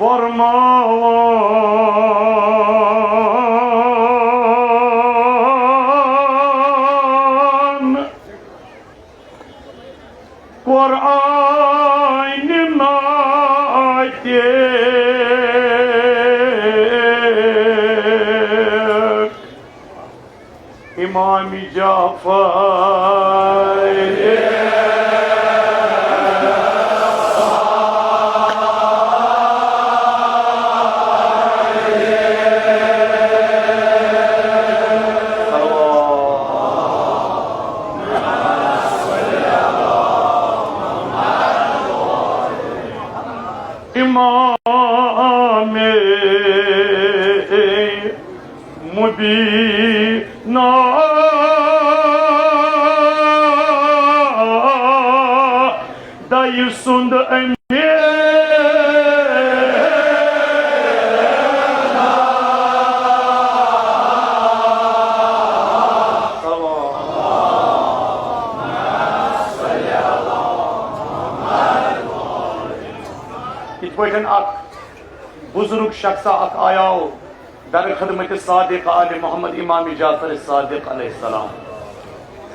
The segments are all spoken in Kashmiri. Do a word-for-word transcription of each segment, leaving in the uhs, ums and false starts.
فرماوان قرآن ناطق امام جعفر۔ امام مبینا دایہِ سُنٛد امیر۔ یِتھ پٲٹھۍ اکھ بزرگ شخصا اکھ آیاو در خدمت صادق آل محمد امام جعفر صادق علیہ السلام۔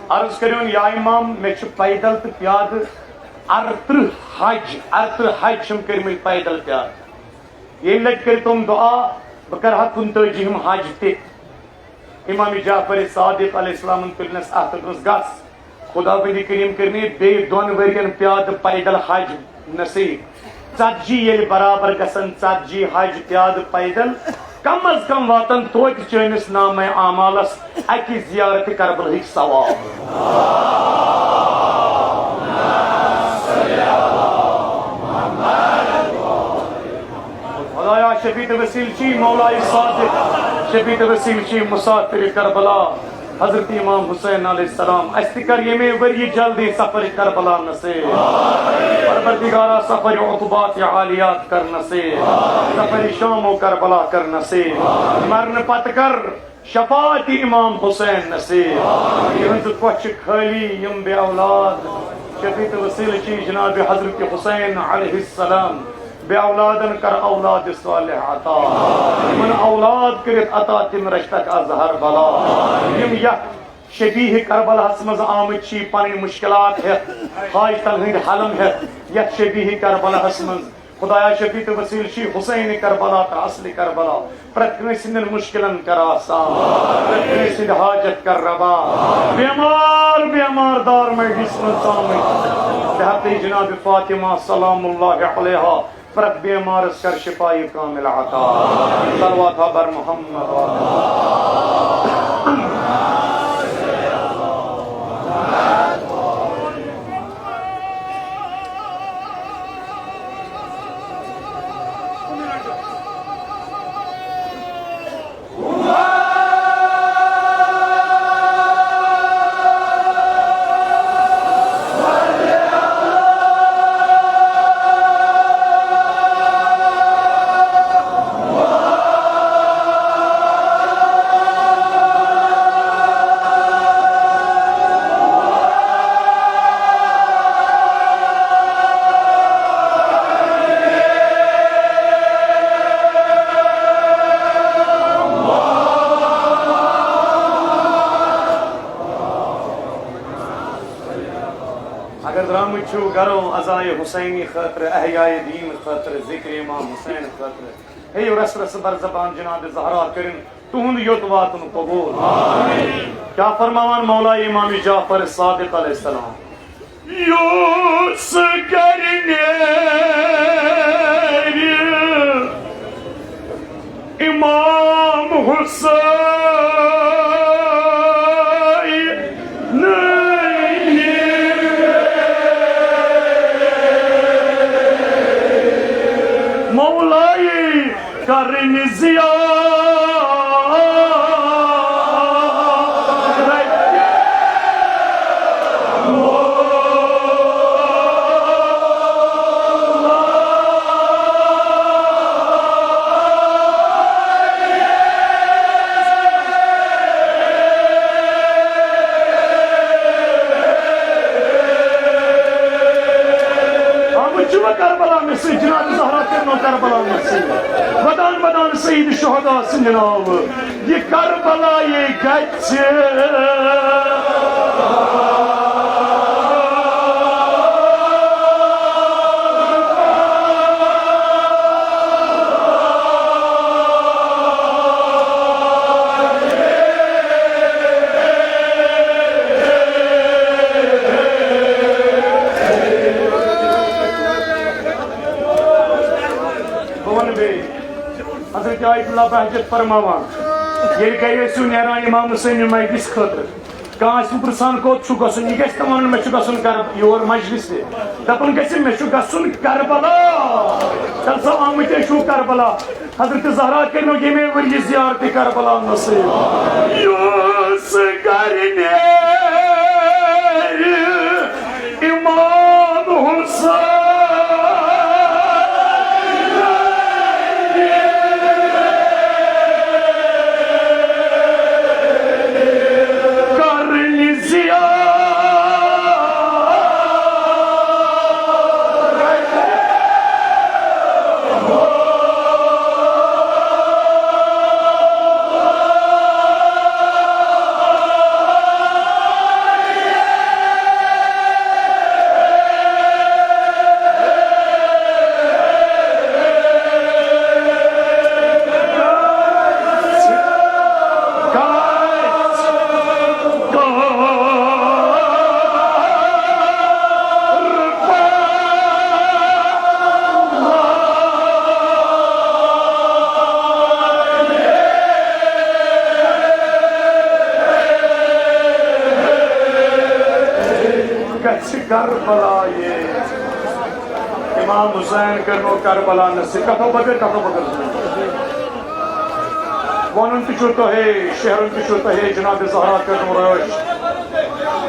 عرض کٔرِن، یا امام، مےٚ چھِ پیدل تہٕ پیادٕ ارترٕہ حج، ارترٕہ حج چھِم کٔرمٕتۍ پیدل پیادٕ۔ ییٚمہِ لٹہِ کٔرۍ تِم دعا، بہٕ کرٕ ہا کُنتٲجِہِم حج تہِ۔ امام جعفر صادق علیہ السلامن تُلنس اتھٕ، دوٚپنس، گژھ، خداوندِ کریم کٔرنی بیٚیہِ دۄن ؤرین پیادٕ پیدل حج نصیب۔ ژتجی ییٚلہِ برابر گژھن، ژتجی حج پیادٕ پیدل، کم از کم واتن توتہِ چٲنِس نامہ اعمالس اکہِ زیارت کربلہٕکۍ ثواب۔ خدایا، شفیع تہٕ وسیل چھی مولائے صادق، شفیع تہٕ وسیل چھی مسافر کربلا حضرت امام حسین علیہ السلام۔ اسہِ تہِ کر ییٚمے ؤری جلدی سفر کربلا نصیب۔ پروردگارا، سفر عتبات عالیات کر نصیب، سفر شام و کربلا کر نصیب۔ مرنہٕ پتہٕ کر شفاعت امام حسین نصیب۔ یِہنٛزٕ کۄچھِ خٲلی یِم بے اولاد، شفیع تہٕ وسیل چھی جناب حضرت حسین علیہ السلام۔ بے اولادن کر اولاد صالح عطا، یِمن اولاد کٔرِتھ عطا تِم رچتکھ از ہر بلا۔ یِم یتھ شبیہ کربلاہس منٛز آمٕتۍ چھی پنٕنۍ مشکلات ہٮ۪تھ، حاجتن ہٕنٛدۍ حلم ہٮ۪تھ یتھ شبیہ کربلاہس منٛز۔ خدایا، شفیع تہٕ وسیل چھی حسین کربلا تہٕ اصل کربلا۔ پرٛٮ۪تھ کٲنٛسہِ ہٕنٛدٮ۪ن مُشکِلن کر آسان، پرٛٮ۪تھ کٲنٛسہِ ہٕنٛدۍ حاجت کر روا۔ بیمار، بیمار دار مجلس منٛز ژامٕتۍ، بحق جناب فاطمہ سلام اللہ علیہا، پرٛٮ۪تھ بیمارس کر شفای کامل عطا۔ صلوات بر محمد۔ اگر درامٕتۍ چھِو گرو عزائے حسینی خٲطرٕ، احیائے دین خٲطرٕ، ذکر امام حسین خٲطرٕ، ہیٚیِو رس رس بر زبان جناب زہرا کٔرِن تُہُنٛد یوٚت واتُن قبول۔ کیٛاہ فرماوان مولائے امام جعفر صادق علیہ السلام؟ یُس کرِ نیرِ امام حسین مولائے کرنہِ زیارت۔ چھُ وۄنۍ کربلا مےٚ سۭتۍ، جناب زہرا کٔرنو کربلا مےٚ سۭتۍ۔ ودان ودان سید شہدا سٕنٛدِ ناوٕ، یہِ کربلا یے گژھِ۔ بہٕ وَنہٕ بیٚیہِ، حضرت آیت اللہ بہجت فرماوان، ییٚلہِ گرِ ٲسِو نیران امام حسین مجلس خٲطرٕ، کانٛہہ آسہِ پرژھان کوٚت چھُ گژھُن، یہِ گژھِ نہٕ وَنُن مےٚ چھُ گژھُن کر-، یور مجلس تہِ، دَپُن گژھِ مےٚ چھُ گژھُن کربلا۔ تیٚلہِ سا آمٕتۍ ٲسِو کربلا، حضرت زہرا کٔرنو ییٚمے ؤرۍ یہِ زیارت کربلا نصیب۔ یُس گرِ نیرِ امام حسین کرنہِ زیارت۔ گژھِ کربلا یے۔ امام حسین کٔرنو کربلا نصیب۔ کتھو بغٲر، کتھو بغٲر۔ وَنُن تہِ چھُ تۄہے، شیرُن تہِ چھُ تۄہے، جناب زہرا کٔرنو رٲچھ۔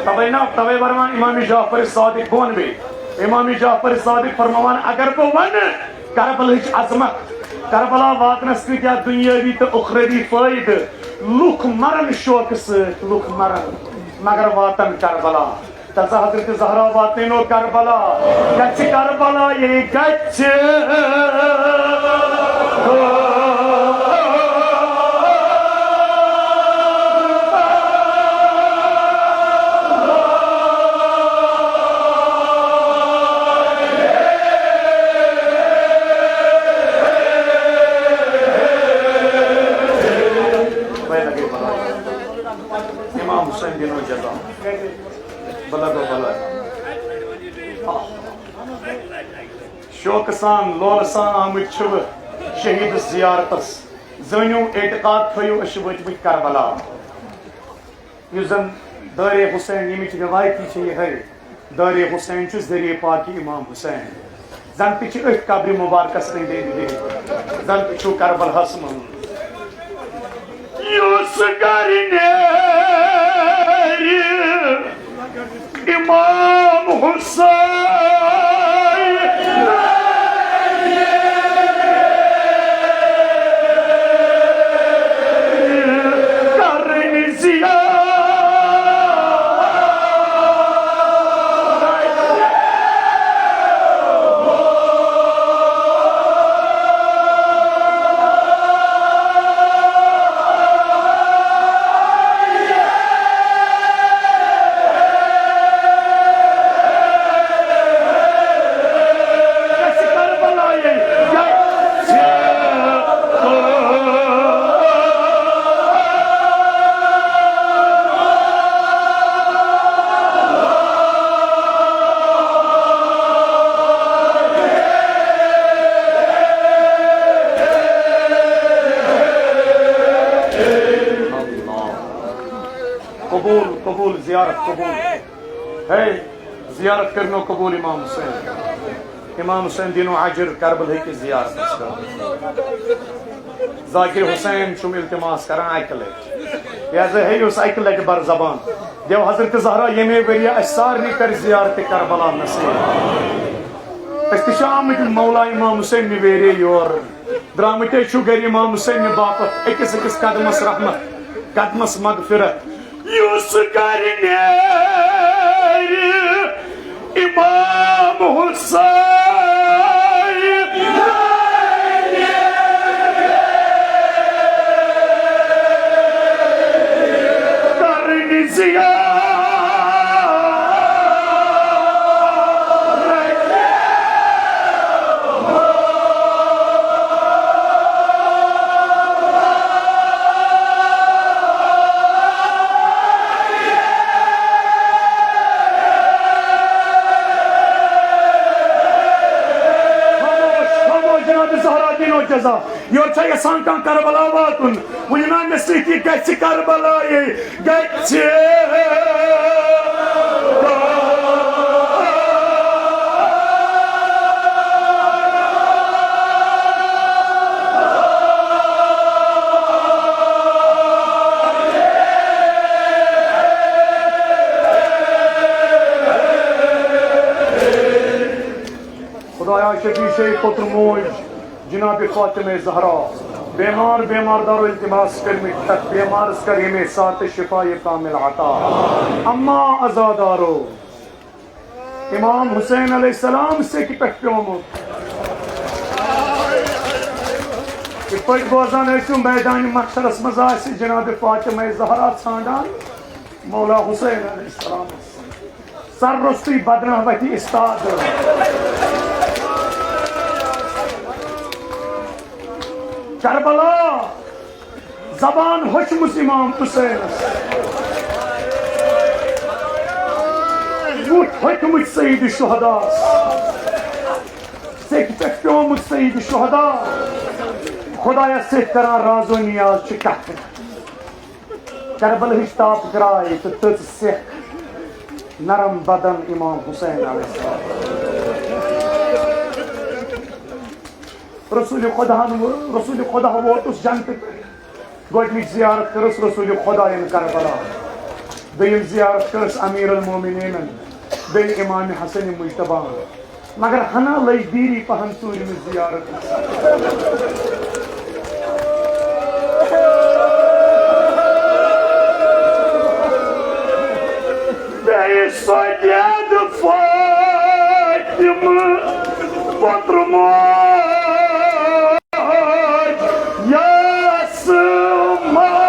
توے نا، توے فرمان امام جعفر صادق، بہٕ وَنہٕ بیٚیہِ۔ امام جعفر صادق فرماوان، اگر بہٕ وَنہٕ کربلہٕچ عظمت، کربلا واتنس کۭتیاہ دُنیٲوی تہٕ اُخروی فٲیدٕ، لُکھ مرن شوقہٕ سۭتۍ، لُکھ مرن، مگر واتن کربلا۔ تہٕ حضرت زہرا واتنٲونو کربلا، گژھِ کربلا یے گژھِ۔ امام حسین دِنو جزا۔ بلہ گو بلہ۔ آہ۔ شوقہٕ سان، لولہٕ سان آمٕتۍ چھِوٕ شہیٖد زیارتس۔ زٲنِو، اعتقاد تھٲیِو، أسۍ چھِ وٲتمٕتۍ کربلا۔ یُس زن دٲرِ حسین، ییٚمِچ رِوایتی چھِ یِہے، دٲرِ حسین چھُ ذٔریعہٕ پاکہِ امام حسین۔ زن تہِ چھِ أتھۍ قبرِ مُبارکس أنٛدۍ أنٛدۍ بِہِتھ، زن تہِ چھُو کربلاہس منٛز۔ یُس گرِ نیرِ امام حسین کرنہِ زیارت۔ قبول، قبول، زیارت قبول۔ ہے، زیارت کٔرنو قبول امام حسین۔ امام حسین دینو اجر کربلہٕ کِس زیارتس پٮ۪ٹھ۔ ذاکر حسین چھُم التماس کران اکہِ لٹہِ۔ یہِ ہسا ہے یُس اکہِ لٹہِ بر زبان۔ دیو حضرت زہرا ییٚمے ؤریہِ اسہِ سارنٕے کرِ زیارت کربلا نصیب۔ أسۍ تہِ چھِ آمٕتۍ مولا امام حسین نہِ ویرے یور۔ درٛامٕتۍ چھِو گرِ امام حسین نہِ باپتھ، أکِس أکِس قدمس رحمت، قدمس مغفرت۔ یُس گرِ نیرِ امام حسین۔ جزا۔ یورٕ چھا یژھان کانٛہہ کربلا واتُن؟ ؤنِو نا مےٚ سۭتۍ، یہِ گژھِ کربلایے، گژھِ۔ خدایا شفیع شے پوتر موج جناب فاطمہ زہرا، بیمار بیمار دارو التماس کرمٕتۍ چھکھ، بیمارس کر ییٚمے ساتہٕ شفا کامل عطا۔ اما عزادارو، امام حسین علیہ السلام سیٚکہِ پٮ۪ٹھ پیومُت۔ یِتھ پٲٹھۍ بوزان ٲسِو، میدان محشرس منٛز آسہِ جناب فاطمہ زہرا ژھانڈان مولا حسین علیہ السلام۔ سر روٚستُے بدنہ وتھِ استاد۔ کربلا زبان ہوٚچھمٕژ امام حسینس، بُتھ ہوٚتھمٕتۍ سید شہداس، سیٚکہِ پٮ۪ٹھ پیومُت سید شہدا، خدایس سۭتۍ کران راز و نیاز چھِ کتھٕ۔ کربلہٕچ تاپہٕ درٛاے تہٕ تٔژ سیٚکھ نرم بدن امام حسین علیہ السلام۔ رسول خداہن و-، رسول خدا ووتُس جنتہٕ پٮ۪ٹھ۔ گۄڈنِچ زیارت کٔرٕس رسول خدایَن کربلا، دوٚیِم زیارت کٔرٕس امیر المومنینن، بیٚیہِ امام حسن مجتبیٰ۔ مگر ہنا لٔج دیٖری پہن ژوٗرِمِس زیارتس۔ بیٚیہِ سۄ دید فاطمہٕ پوترٕ موج، یس مال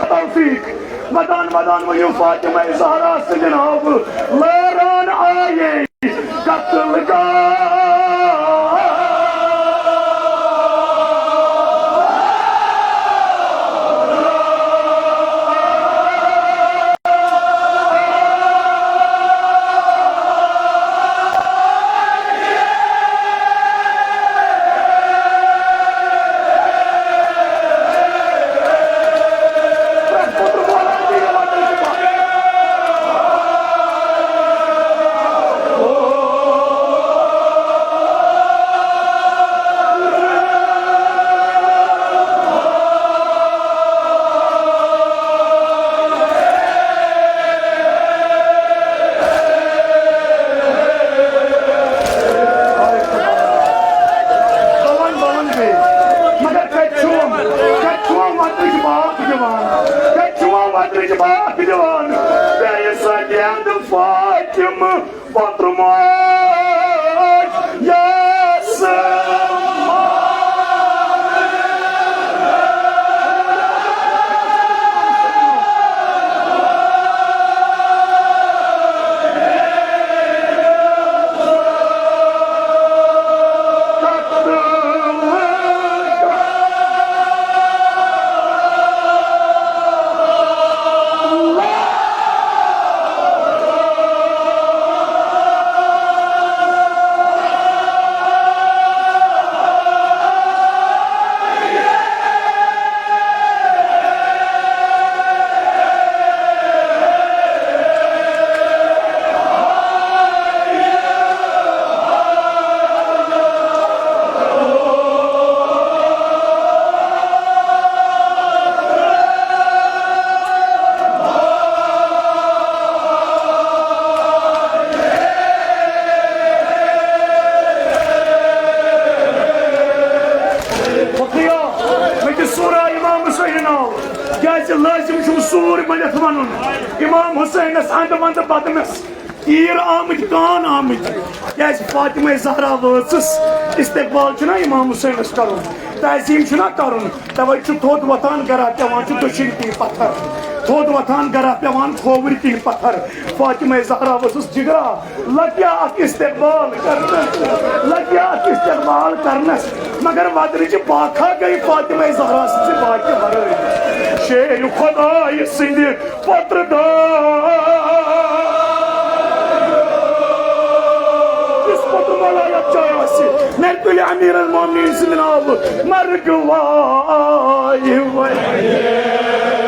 توفیق۔ ودان ودان ؤنِو فاطمہ زہرا سٕنٛدِ ناوٕ لٲران آیے۔ قتل گاہ۔ بلن، بلن بیٚیہِ۔ مگر کتہِ چھُ وۄنۍ؟ کتہِ چھُ وۄنۍ وطنٕچ باکھ دِوان؟ کتہِ چھُ وۄنۍ وطنٕچ باکھ دِوان؟ بیٚیہِ سۄ دید فاطمہٕ پترٕ موج یس خۄدایا، مےٚ دِ سورہ امام حسین ناو، کیازِ لٲزم چھُم سوٗر ؤنِتھ ونُن۔ امام حسینس انٛدٕ ونٛدٕ بدنس تیٖر آمٕتۍ، کان آمٕتۍ۔ کیازِ فاطمہ زہرا وٲژٕس، استقبال چھُنہ امام حسینس کرُن، تعظیم چھُنہ کرُن۔ توے چھُ تھوٚد وۄتھان گرا، پٮ۪وان چھُ دٔچھِنۍ کِنۍ پتھر۔ تھوٚد وۄتھان گرا، پٮ۪وان کھووُرۍ کِنۍ پتھر۔ فاطمہ زہرا ؤژھٕس جگرا، لگیا اکھ استقبال کرنس، لگیا اکھ استقبال۔ حال کرنس، مگر ودرٕچ باکھا گٔے فاطمہ زہرا سٕنٛزِ باکہِ ورٲے۔ شیر خدایہِ سٕنٛدِ پتر دار۔ یُس پتر مولا یتھ جایہِ آسہِ، مےٚ تُلہِ امیر المومنین سٕنٛدِ ناوٕ مرگ وایہِ وۄنۍ۔